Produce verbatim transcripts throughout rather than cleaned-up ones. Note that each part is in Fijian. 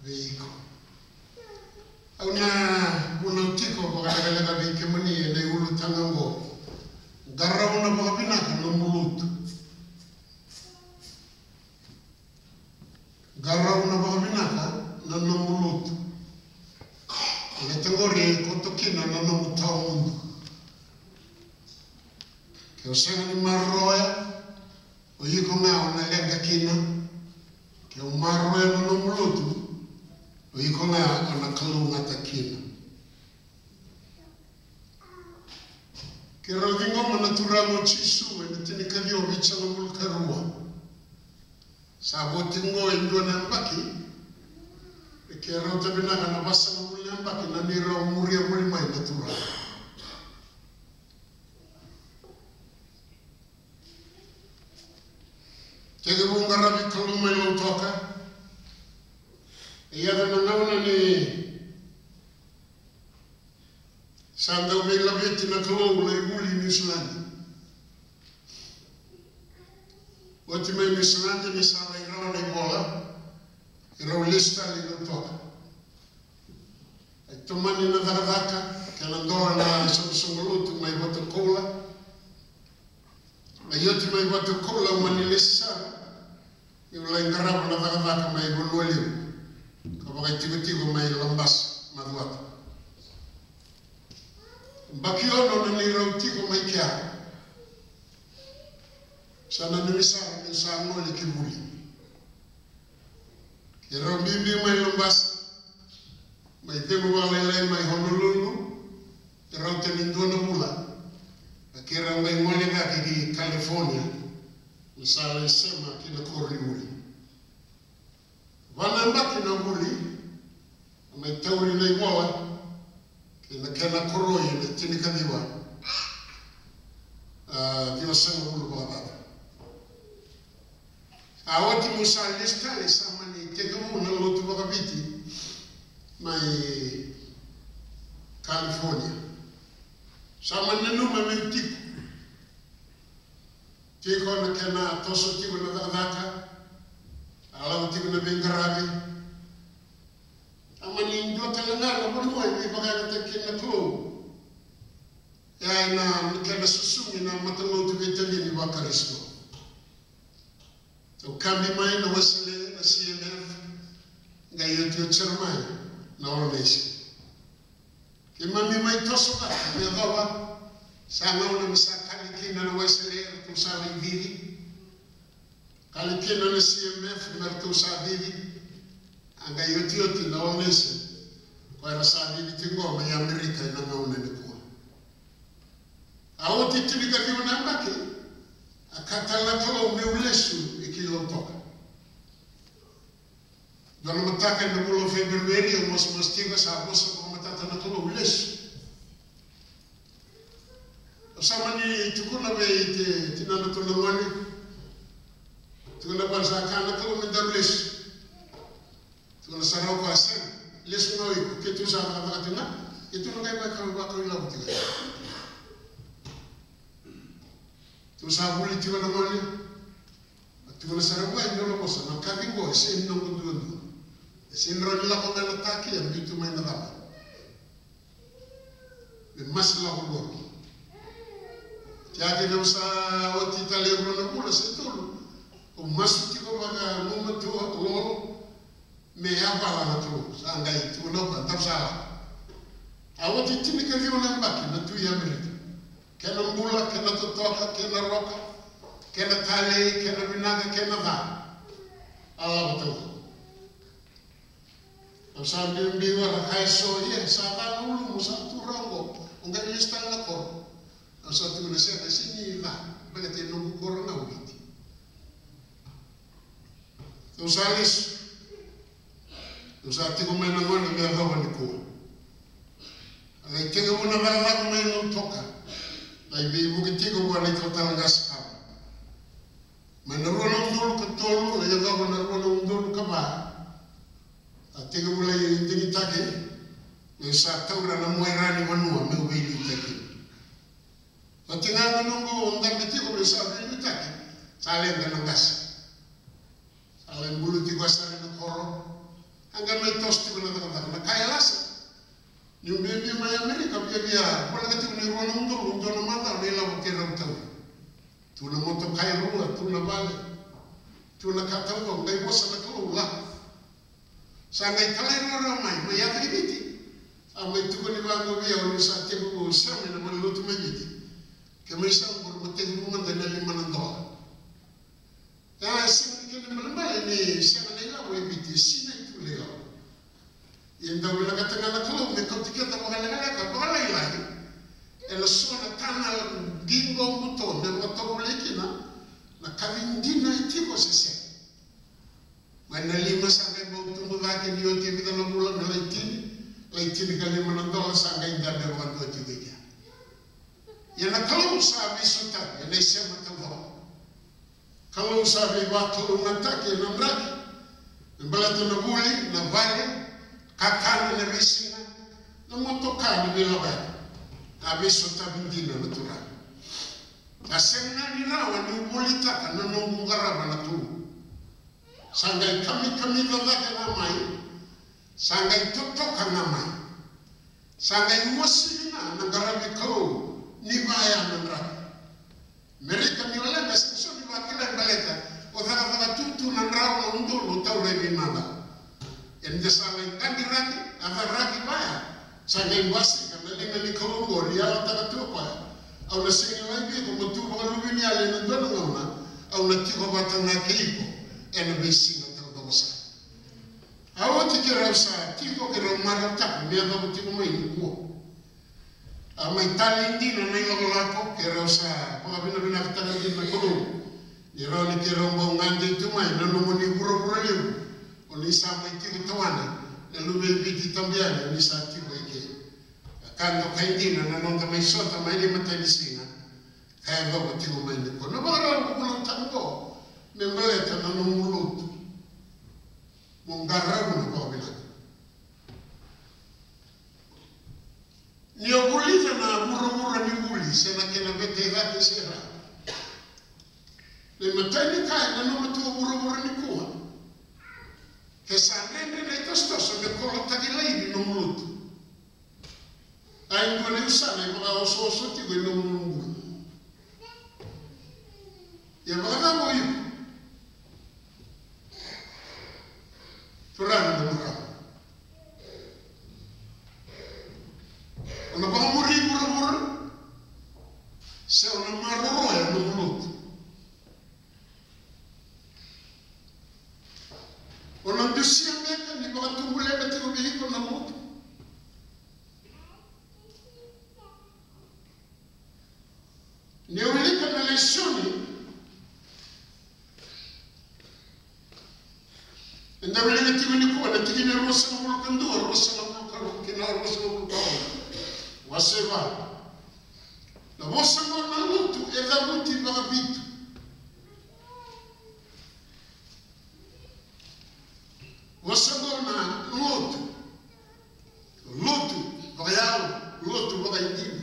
Iko. Au na vunau tiko vakalekaleka vei kemuni ena iulutaga oqo. Qarauna vakavinaka na nomu lotu. Qarauna vakavinaka na nomu lotu. Baleta qori e koto kina na nomu tawamudu. Ke o sega ni maroroya, o iko ga o na leqa kina. Ke o maroroya na nomu lotu, o iko ga o na kalougata kina. Keirau ciqoma na Turaga o Jisu ena tinikaciwa vitusagavulu ka rua. Sa vo tiko qo e dua na yabaki, e ke rauta vinaka na vasagavulu na yabaki na neirau muria voli mai na Turaga. Tekivu qaravi Kalou mai Lautoka. E yaco na gauna ni sa dau veilaveti na Kalou lai vuli i Niusiladi. Oti mai Niusiladi ni sa lai rawa na ivola, e rau lesu tale i Lautoka. E tomani na cakacaka, kena dola na soqosoqo lotu mai Vatukoula. E oti mai Vatukoula, au mani lesu sara, niu lai qarava na cakacaka mai Vanua Levu, ka vakaitikotiko mai Labasa, Macuata. Baki ono na neirau tiko mai kea. Sa nanumi sara niu sa gole ki vuli. Keirau biubiu mai Labasa, mai cegu vakalailai mai Honolulu, e rauta ni dua na vula. Ka keirau qai gole cake ki California, me sa lai sema ki na koro ni vuli. Va na yabaki na vuli, a mai tauri na ivola kei na kena koroi ena tinikaciwa, a, ciwasagavulu vakacaca. A oti meu sa lesu tale, sa mani tekivu na lotu vakaviti mai California. Sa mani nanuma meu tiko. Tiko na kena toso tiko na cakacaka, a lako tiko na veiqaravi. A mani dua tale ga na vanua e veivakayagataki kina na Kalou. E a na kena susugi na matalotu veitacini vaKarisito. Au kabi mai na Wesele, na C M F, qai otioti sara mai na All Nation. Keimami mai toso cake me yacova sa gauna me sa kali kina na Wesele, eratou sa lai cici. Kali kina na C M F me ratou sa cici. A qai otioti na All Nation, ko era sa cici tiko mai Amerika ena gauna nikua. A oti tinikaciwa na yabaki, a kaya tale na Kalou meu lesu i ki Lautoka. Dua na mataka ena vula o Feperueri, au masumasu tiko, sa vosa vakamatata na Kalou, lesu. Au sa mani tukuna vei te, tinadratou na gone. Tukuna vua, sa kaya na Kalou me daru lesu. Tukuna sara o koya, sega, lesu ga o iko, keitou sa cakacaka tiko ga, keitou na qai vakau, vakau ilavo tiko ga. Tou sa vuli tiko na gone. A tukuna sara vua e dua na vosa, na kaci qo e sega ni noqu duadua. E sega ni rawa ni lako ga na taki, a biu tu mai na cava. Me masu lako qo. Tiaki na sa oti tale e rua na vula se tolu. Au masu tiko vakagumatua, lolo. Me yavala na Kalou, sa qai tukuna o koya, dou sa lako. A oti tinikaciwa na yabaki na tu i Amerika. Kena bula, kena totoka, kena roka, kena talei, kena vinaka, kena ca. A lako taucoko. Au sa biubiu, era kaya eso, ia, sa ca na ulumu, sa tu rawa qo. O qai lesu tale na koro. Au sa tukuna, sega, e sega ni ca, baleta e noqu koro ga o Viti. Tou sa lesu. Tou sa tiko mai na gone me yacova nikua. A qai tekivu na cakacaka mai Lautoka. Qai veivuke tiko vua na italatala qase kawa. Mai na rua na udolu ka tolu, qai yacova na rua na udolu ka va. A tekivu lai digitaki, meu sa taura na muaira ni vanua meu veiliutaki. Oti ga na noqu dabe tiko meu sa veiliutaki, sa leqa na qase. Sa lai buluti koya sara ena koro. A qai mai toso tiko na cakacaka na ka e lasa. Niu biubiu mai Amerika, viavia voleka tiko ni rua na udolu, dua na macawa na ilavo keirau tauri. Tu na motoka e rua, tu na vale, tu na ka taucoko, qai vosa na Kalou, lako. Sa qai talairawarawa mai, mai yaco i Viti. A mai tukuni vaqo vei au ni sa tekivu sema ena valenilotu mai Viti. Ke mai sa qori mo tekivu mada ena lima na dola. A sega ni kena ibalebale ni sega na ilavo e Viti, e sinai tu na ilavo. Ia dau vinakata ga na Kalou me kauti keda vakalekaleka vakalailai ena so na tana qiqo buto me vakatovolei kina na kaci dina e tiko se sega. Mai na lima sa qai bau tubu cake ni oti e vica na vula me lai tini, lai tinikalima na dola sa qai dabe vakadua tiko i kea. Ia na Kalou sa veisotavi ena isema taucoko. Kalou sa veivakalougatataki ena draki me baleta na vuli, na vale, kakana ena veisiga, na motoka, na veilawaki. A veisotavi dina na Turaga. A sega ni rawa niu volitaka na noqu qarava na Kalou. Sa qai kamikamica cake ga mai, sa qai totoka ga mai. Sa qai uasivi ga na qaravi Kalou ni vaya na draki. Merika ni o leda sega soti ni vakila e baleta o cakacaka tutu na drau na udolu o taura e veimacawa. E da sa lai qadiraki, a caraki vaya. Sa qai basika na liga ni Kalou oqo ni yalataka tu o koya, au na sega ni laivi iko mo tu vakaluveniyali ena dua na gauna, au na tiko vata ga kei iko ena veisiga taucoko sara. A oti keirau sa tiko keirau marautaka me yacova tiko mai nikua. A mai talei dina na ilakolako, keirau sa vakavinavinakataka dina na Kalou ni rawa ni keirau bau gade tu mai na nomuni vuravura levu. O ni sa mai tiko tawana na luve i Viti tabu yani, o ni sa tiko eke. A ka dokai dina na noda mai sota mai na imatai ni siga ka yacova tiko mai nikua. Na vakarau vakaulutaga oqo me baleta na nomu lotu. Mo qarauna vakavinaka. Ni o vulica na vuravura ni vuli se na kena vete i cake se ra, na imatai ni ka e nanuma tu o vuravura nikua, ke sa dredre na itosotoso me kolotaki laivi nomu lotu. A e dua na usana e vakaosooso tiko e nomu bula. Ia vakacava o iko? Turaga na marama, o na vakamuri vuravura se o na maroroya nomu lotu? O na dusia beka ni vakatubu levu tiko vei iko na lotu? Ni o wilika na lesoni eda wilika tiko nikua, na tikina e ruasagavulu ka dua, ruasagavulu ka rua kei na ruasagavulu ka ono. Wase va. Na vosa oqo na lotu e cavuti vakavitu. Vosa oqo na lotu. Lotu vakayalo, lotu vakaidina.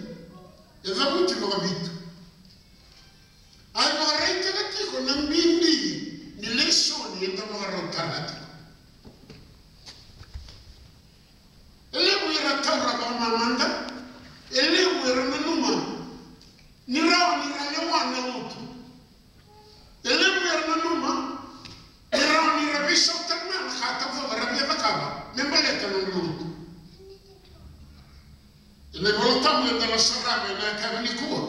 E cavuti vakavitu. A e vakaraitaka tiko na bibi ni lesoni eda vakarautaka tiko. E levu era taura vakamamada, e levu era nanuma ni rawa ni ra lewa na lotu. E levu era nanuma ni rawa ni ra veisautaka na ka taucoko era via cakava me baleta na nodra lotu. Ena iVolatabu eda na sarava ena yakavi nikua,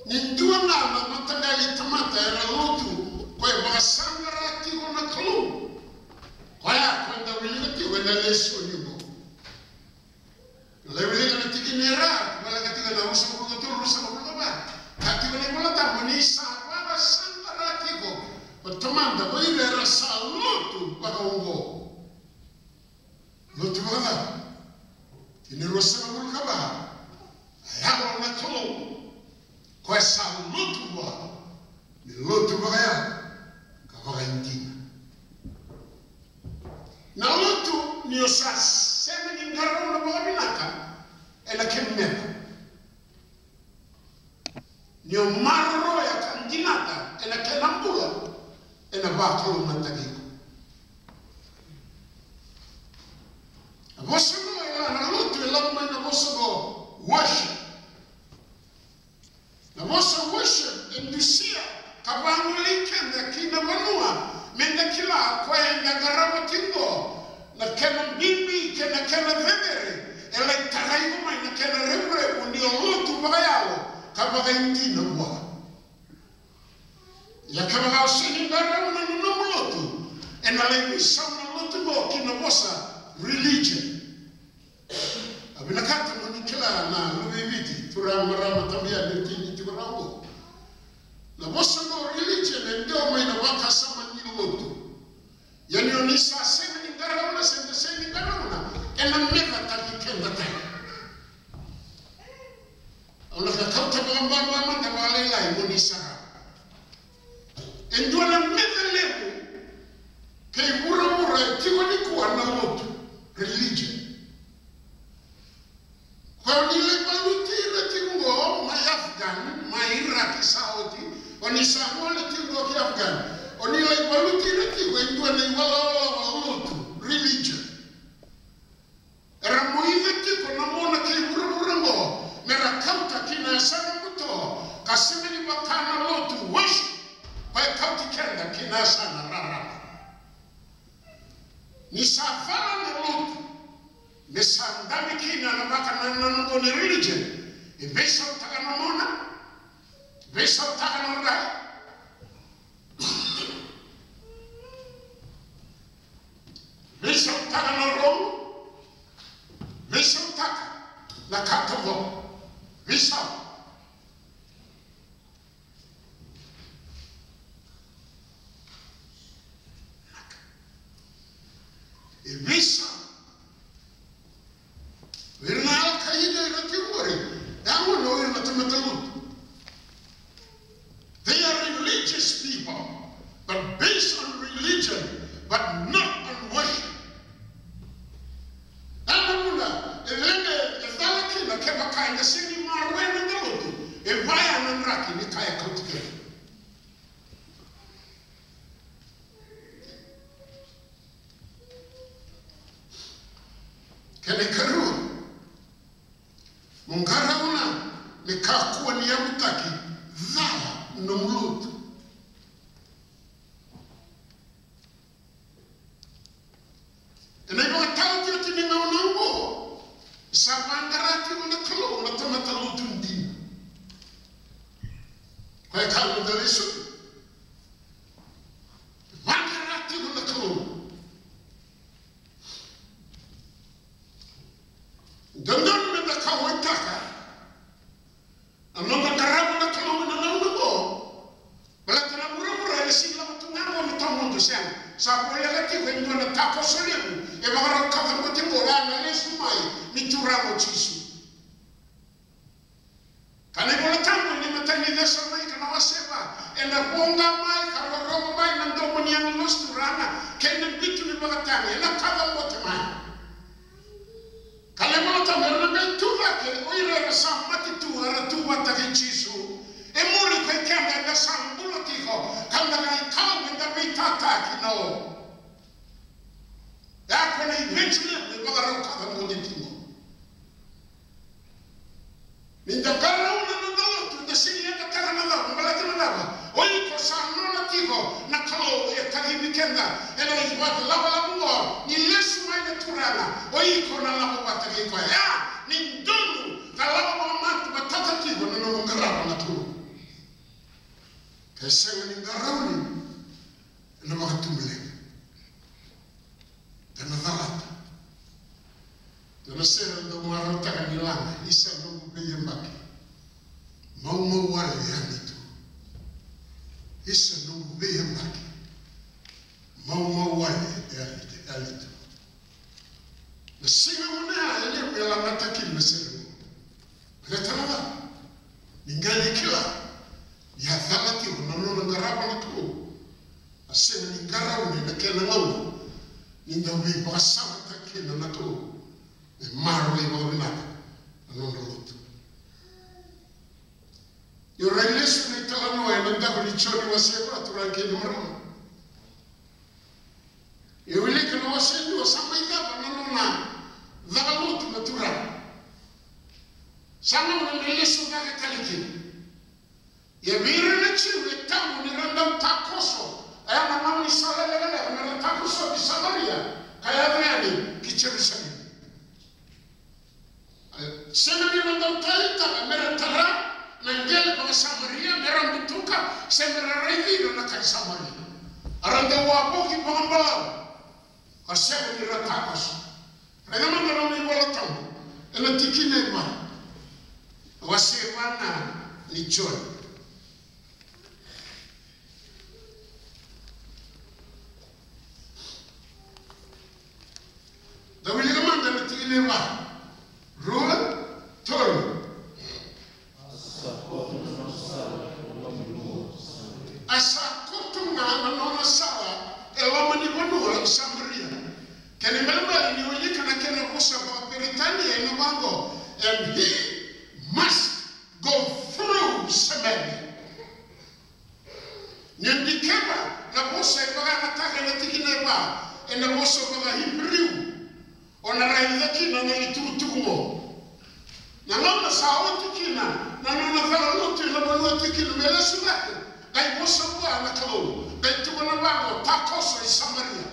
ni dua ga na mataqali tamata era lotu ko e vakasaqara tiko na Kalou. Koya ko eda wilika tiko ena lesoni oqo. Lai wilika na tikina e ra, voleka tiko na ruasagavulu ka tolu, ruasagavulu ka va. Ka tiko na iVolatabu ni sa vakasaqara tiko o tamada ko ira era sa lotu vakaoqo. Lotu vakacava? Tikina e ruasagavulu ka va. A yawa na Kalou. Koya sa lotu vua, me lotu vakayalo ka vakaidina. Na lotu ni o sa sega ni qarauna vakavinaka ena kemu meca. Ni o maroroya ka dinata ena kena bula, ena vakalougatataki iko. Vosa qo e la na lotu e lako mai na vosa qo worship. Na vosa worship e dusia ka vagolei keda ki na vanua me da kila o koya eda qarava tiko qo, na kena bibi kei na kena cecere e lai tarai iko mai na kena revurevu ni o lotu vakayalo ka vakaidina vua. Ia kevaka o sega ni qarauna na nomu lotu, ena lai veisau na lotu qo ki na vosa religion. A vinakata mo ni kila na luve i Viti, turaga, marama, tabu yani, tini tiko rawa qo. Na vosa qo religion e dua mai na vakasama ni lotu. Ia ni o ni sa sega ni qarauna se da sega ni qarauna, ena mecataki keda tale. Au na ka kauta vakababa mada vakalailai mo ni sarava. E dua na meca levu kei vuravura e tiko nikua na lotu, religion. Ko ni lai valuti ira tiko qo mai Afghan, mai Iraq sa oti, o ni sa gole tiko qo ki Afghan. O ni lai valuti ira tiko e dua na ivalavala lotu, religion. Era moica tiko na mona kei vuravura qo me ra kauta ki na yasana buto, ka sega ni vaka na lotu worship, ka e kauti keda ki na yasana raraba. Ni sa cala na lotu me sa dabe kina na vakanananu qo ni religion, e veisautaka na mona, veisautaka na rai, veisautaka na rou, veisautaka na ka taucoko. Veisau. E veisau. O ira na Al Qaeda era tiko qori, e a gona o ira na tamata lotu. They are religious people, but based on religion, but not on worship. A na vuna e leqa, e cala kina kevaka eda sega ni maroroya na noda lotu, e vaya na draki ni ka e kauti keda. Kena ikarua, mo qarauna me kakua ni yavutaki cala na nomu lotu. Ena ivakataotioti ni gauna oqo, sa vaqara tiko na Kalou na tamata lotu dina. Koya e kaya na noda lesoni. Vaqara tiko na Kalou. Dodonu meda kauwaitaka na noda qarava na Kalou ena gauna oqo. Baleta na vuravura ena sega ni lako tu ga qo me tawamudu, sega. Sa voleka tiko e dua na takoso levu e vakarau kacabote qo, oya na lesu mai ni Turaga o Jisu. Ka na iVola Tabu ena imatai ni Cesalonaika na wase va, ena voqa mai ka rorogo mai na domo ni agilosi turaga kei na bitu ni vakatagi, ena kacabote mai. Ka na iVola Tabu era na qai tu cake o ira era sa mate tu, era tu vata kei Jisu. E muri ko i keda eda sa bula tiko, ka da qai kau meda veitataki na o. E a ko na iveti levu e vakarau kacabote tiko. Ni da qarauna na noda lotu, da sega ni yagataka na cava, baleta na cava? O iko sa nona tiko na Kalou e kacivi keda ena ivakalavalava oqo ni lesu mai na Turaga. O iko na lako vata kei koya. Ia, ni donu ka lako vakamatata tiko na nomu qarava na Kalou. Ke sega ni qarauni, ena vakatubu levu. Ena calata. Ena sere dau marautaka ni laga, isa noqu veiyabaki. Maumau wale e yali tu. Isa noqu veiyabaki. Maumau wale e yali, e yali tu. Na siga gona ya e levu e lagata kina na sere oqo. Baleta na cava? Ni qai lai kila ni a cala tiko na nona qarava na Kalou. A sega ni qarauni na kena gauna ni dau veivakasamataki kina na Kalou me maroroi vakavinaka na nona lotu. Io, rai lesu na italanoa ena davo ni Joni wase va, turaga kei na marama. E wilika na wase dua, sa mai cava na nona Sega ni ra dau taleitaka me ra tara na qele vaka-Samaria, me ra butuka, se me ra raici ira na kai Samaria. A ra dau wavoki vakabalavu ka sega ni ra takoso. Raica mada na nomu iVola Tabu ena tikina e va, wase va na ni Joni. Da wilika mada na tikina e va, rua, tolu. A sa koto ga na nona sala e loma ni vanua o Samaria. Kena ibalebale ni wilika na kena vosa vakaperitania ena vaqo, and he must go through Samaria. Ni o dikeva na vosa e vakayagataka ena tikina e va ena vosa vaka-Iperiu, o na raica kina na itukutuku oqo. Na gauna sa oti kina na nona cala lotu ena vanua tiko kina me lesu cake, qai vosa vua na Kalou, qai tukuna vaqo, takoso i Samaria.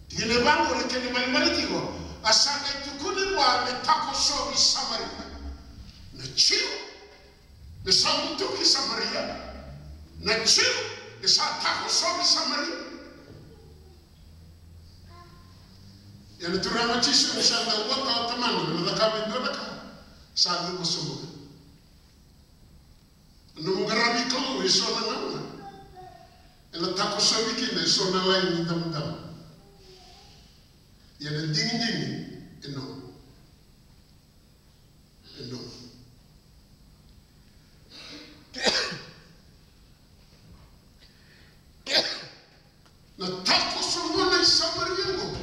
Tikina e va qori, kena ibalebale tiko, a sa qai tukuni vua me takosovi Samaria. Na Jiu e sa butuki Samaria, na Jiu e sa takosovi Samaria. Ia na Turaga o Jisu ni sa dau otaota mada me na cakava e dua na ka, sa cuva sobu ga. Na nomu qaravi Kalou e so na gauna ena takosovi kina e so na laini damudamu. Ia na digidigi e nomu. E nomu. Na takoso gona i Samaria oqo,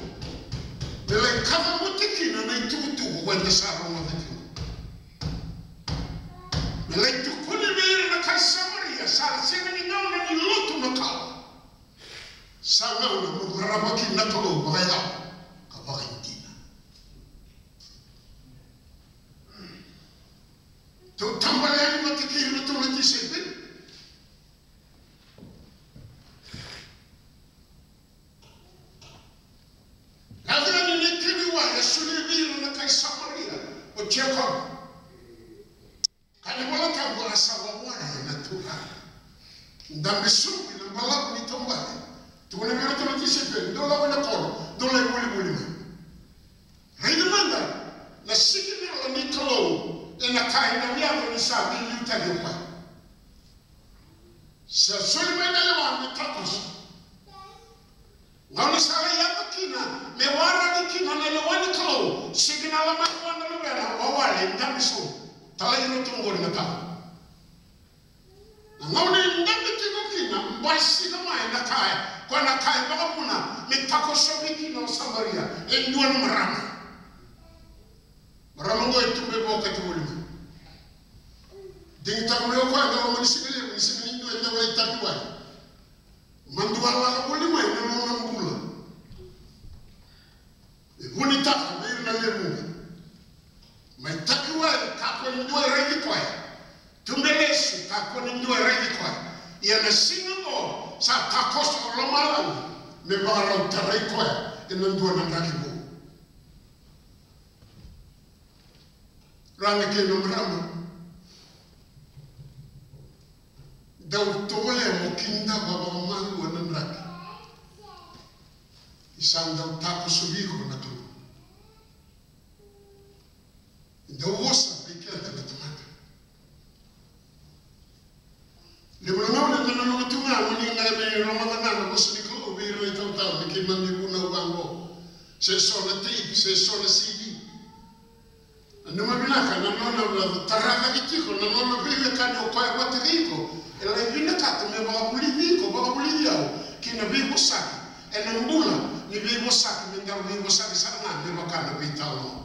me lai kacabote kina na itukutuku eda sa rogoca tiko. Me lai tukuni vei ira na kai Samaria, sa sega ni gauna ni lotu makawa. Sa gauna mo qarava kina na Kalou vakayalo ka vakaidina. Tou tabale yani vata kei iratou na tisaipeli. Laca yani na ikeli wai a solia vei ira na kai Samaria o Jekope. Kaya na iVola Tabu a sa wawale na Turaga. Dabe sobu ina balavu ni taubale. Tukuna vei iratou na tisaipeli, dou lako ina koro, dou lai volivoli mai. Raica mada na sikinala ni Kalou ena ka e dau yaco ni sa veiliutaki o koya. Sa soli mai na lewa me takoso. Gauna sa lai yaco kina me waraki kina na lewa ni Kalou, sikinala mai vua na luvena, wawale, dabe sobu. Talai iratou oqori na ka. Na gauna e dabe tiko kina, basika mai na ka e, koya na ka e vakavuna me takosovi kina o Samaria, e dua na marama. Marama oqo e tu me vokati voli mai. Digitaka mai o koya ena loma ni siga levu, ni sega ni dua e dau lai taki wai. Madua lako voli mai na nona bula. E vunitaka vei ira na lewe vuqa. Mai taki wai, kakua ni dua e raici koya. Tube lesu, kakua ni dua e raici koya. Ia na siga oqo sa takoso o lomalagi me vakarau tarai koya ena dua na draki vou. Rage kei na marama. Dau tovolea mo kidava vakamalua na draki. Ni sa dau takosovi iko na Kalou. Dau vosa vei keda na tamata. Levu na gauna eda nanuma tu ga mo ni qai mai rogoca ga na vosa ni Kalou vei ira na italatala, na keimami vunau vaqo, se so na tape, se so na C D. Nanuma vinaka na nona tara cake tiko na nona veiwekani o koya vata kei iko. E lai vinakata me vakavulici iko, vakavulici au ki na veivosaki ena bula ni veivosaki, me daru veivosaki sara ga me vaka na veitalanoa.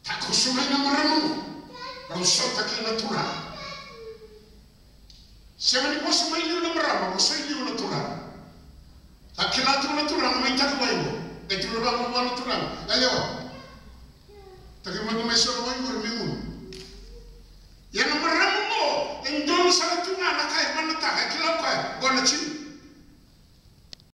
Takoso mai na marama oqo, rau sota kei na turaga. Sega ni vosa mai liu na marama, vosa i liu na turaga. Sa kila tu na turaga mai taki wai oqo. E tu na vaqo vua na turaga, yalewa,